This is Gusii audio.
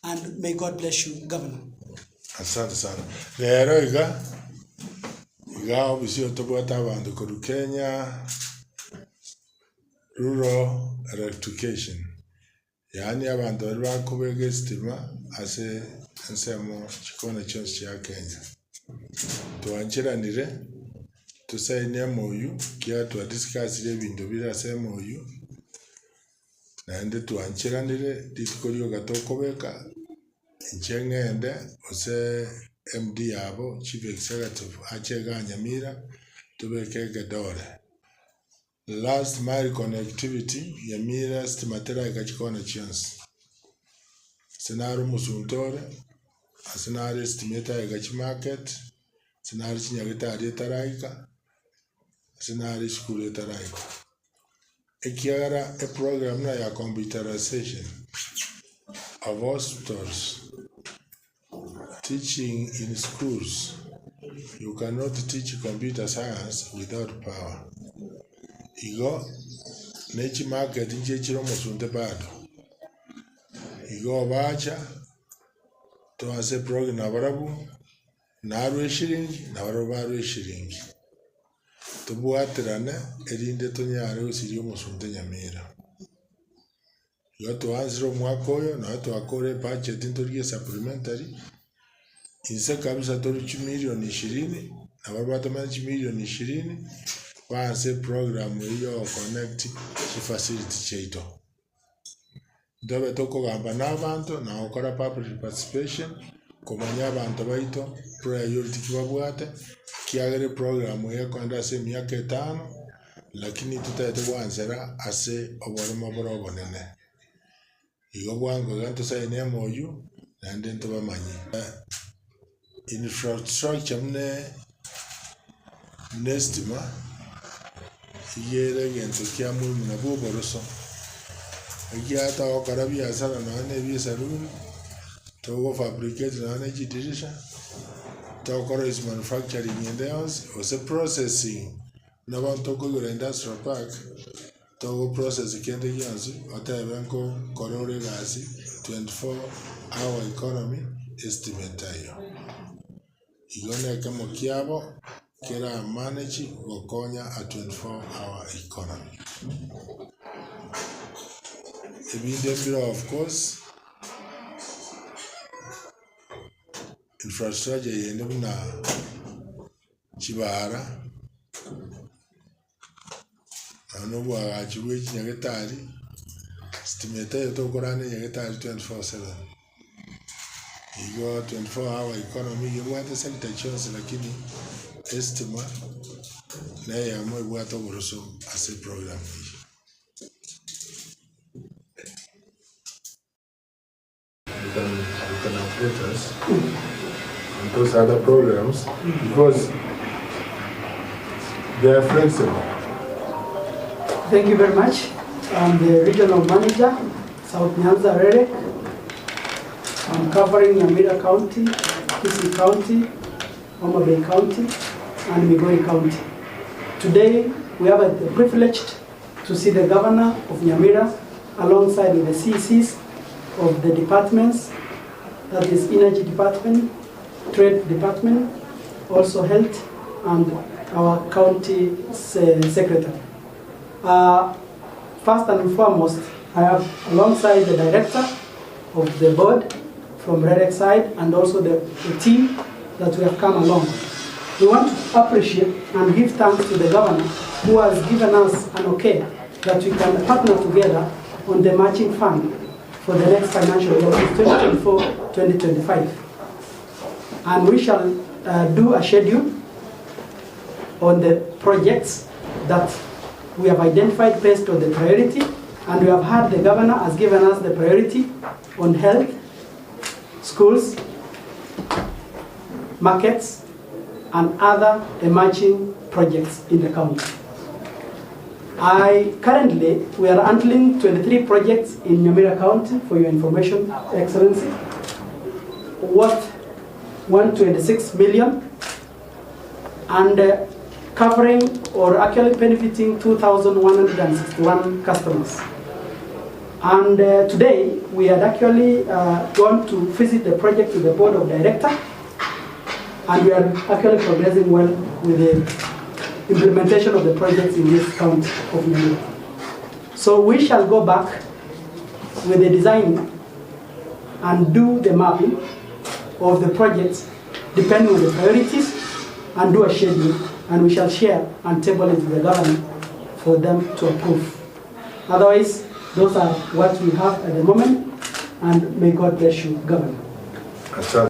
And may God bless you Governor. Asante sana. Rero iga, iga obisi oyo tobwate abanto korwa Kenya Rural Electrification, yaani abanto baria bakobeka estima ase ensemo chikona chionsi chia Kenya. Twancheranire, tosaini MOU, ekiagera twadiscussire ebinto bire ase MOU, Naende twancheranire rituko rioka tokobeka, inche ng'ende gose MD yabo, chief executive ache igaa Nyamira, tobeke egedore. Last mile connectivity, Nyamira estima teraika chikona chionsi, ase naro omosunte ore, ase naro estima etaraika chimarket, ase naro chinyagitari etaraika, ase naro esukuru etaraika. Ekiagera eprogram buna ya computerization of hospitals, teaching in schools, you cannot teach computer science without power. Igo ne chimarket nchie chire omosunte bado, igo bacha toanse eprogram nabarabwo, narwe eshiringi nabarabwo barwe eshiringi. Tobwaterane erinde tonyare gosiria omosunte nyamira. Igo twaanzire omwaka oyo nonye twakora ebudget ntorigie esupplementary, inse kabisa torie chimilion ishirini, nabo batomanye chimilion ishirini, baanse eprogram eywo ya goconnect chifacility chiaito. Ntobe tokogamba na abanto na gokora public participation, komanya abanto baito priority ki babwate, ekiagera eprogram eye ekoenda ase emiaka etano, lakini totagete goansera ase oboremo bore obonene. Igo bwango iga ntosaine MOU, naende ntobamanye. Infrastructure buna buna estima, iga ere egento kia muhimu nabwo oboroso, ekiagera togokora biasara nonye na ebia esaloon, togo fabricate nonye na chidirisha, togokora ase manufacturing ende yonsi, gose processing, buna bono tokoigora industrial park. Togo process kende gionsi otebe nko kora ore egasi 24 hour economy estima etaiyo. Igo na ekemo kiabo kera manage gokonya a 24 hour economy. Ebinde mbire of course infrastructure yende buna chibara. Nonya na oboagachi bwe chinyagetari, sitima etaiyo tokorana enyagetari 24/7. Igo 24 hour economy iga ebwate sector chionsi lakini esitima na eyemo ebwate oboroso ase eprogram eye. You can, you can update us on those other programs because they are flexible. Thank you very much. I'm the regional manager, South Nyanza REREC. I'm covering Nyamira County, Kisii County, Homa Bay County, and Migori County. Today, we have the privilege to see the governor of Nyamira alongside with the CCs of the departments, that is Energy Department, Trade Department, also Health, and our county secretary. Uh, first and foremost, I have alongside the director of the board from REREC side and also the, the team that we have come along. We want to appreciate and give thanks to the governor who has given us an okay that we can partner together on the matching fund for the next financial year, 2024-2025. And we shall uh, do a schedule on the projects that we have identified based on the priority, and we have had the governor has given us the priority on health, schools, markets, and other emerging projects in the county. I currently we are handling 23 projects in Nyamira County for your information, Excellency, worth 126 million and uh, covering or actually benefiting 2,161 customers. And today we had actually gone to visit the project with the board of director and we are actually progressing well with the implementation of the projects in this county of Nyamira. So we shall go back with the design and do the mapping of the projects depending on the priorities and do a schedule and we shall share and table it to the governor for them to approve. Otherwise, those are what we have at the moment and may God bless you, Governor. Asante.